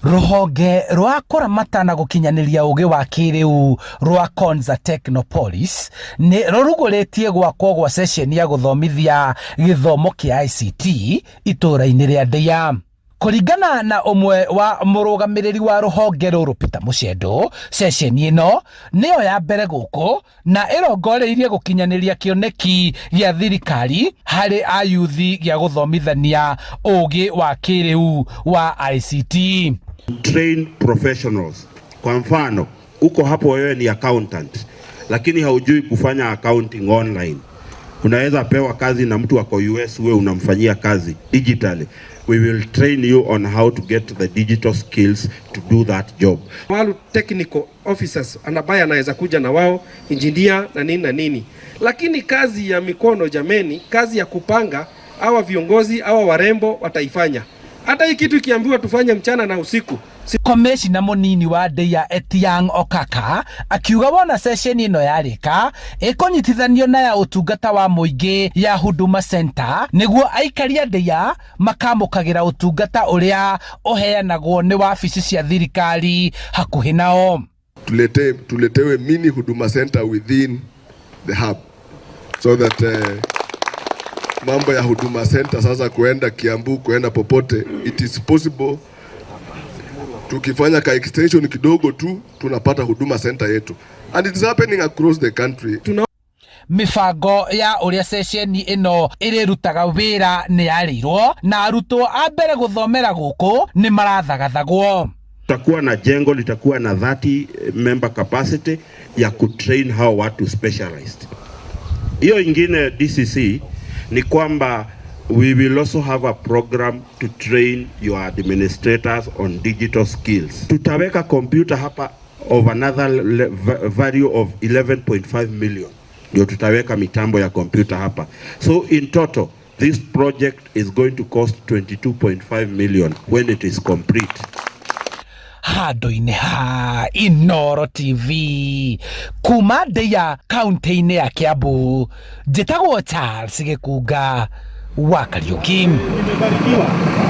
Rũhonge rwa kũramata na gũkinyanĩria ũgĩ wa kĩrĩu rwa Konza Technopolis nĩ rũrugũrĩtie gwakwo gwa ceceni ya gũthomithia gĩthomo kĩa ICT itũũra-inĩ rĩa Ndĩa. Kũringana na ũmwe wa mũrũgamĩrĩri wa rũhonge rũrũ Peter Mũcendo, ceceni ĩno nĩyo ya mbere gũkũ na ĩrongoreirie gũkinyanĩria kĩoneki gĩa thirikari harĩ ayuthi gĩa gũthomithania ũgĩ wa kĩrĩu wa ICT. Train professionals. Kwa mfano, uko hapo wewe ni accountant, lakini haujui kufanya accounting online. Unaweza pewa kazi na mtu ako US, wewe unamfanyia kazi digitally. We will train you on how to get the digital skills to do that job. Wale technical officers ambaye anaweza kuja na wao engineer na nini na nini, lakini kazi ya mikono jameni, kazi ya kupanga, hawa viongozi hawa warembo wataifanya. Hata hii kitu ikiambiwa tufanye mchana na usiku. Komishina munini wa Ndeia Etiang Okaka akiuga wona ceceni ĩno yarĩka ĩkũnyitithanio na ya ũtungata wa mũingĩ ya Huduma Center nĩguo aikari a Ndeia makamũkagĩra ũtungata ũrĩa ũheanagwo nĩ wabici cia thirikari hakuhĩ nao. Tuletewe mini Huduma Center within the hub so that mambo ya Huduma Center sasa kuenda Kiambu, kuenda popote, it is possible. Tukifanya ka extension kidogo tu tunapata Huduma Center yetu, and it is happening across the country. Mibango ya ũrĩa ceceni ĩno ĩrĩrutaga wĩra nĩ yarĩirwo na arutwo a mbere gũthomera gũkũ nĩ marathagathagwo. Tutakuwa na jengo litakuwa na 30 member capacity ya kutrain hao watu specialized. Hiyo ingine, DCC, ni kwamba we will also have a program to train your administrators on digital skills. Tutaweka computer hapa of another value of 11.5 million, ndio tutaweka mitambo ya computer hapa. So in total this project is going to cost 22.5 million when it is complete. Handũ-inĩ ha Inoro TV kuma Ndeia kaunti-inĩ ya Kiambu, njĩtagwo Charles Gĩkunga wa Kariũki.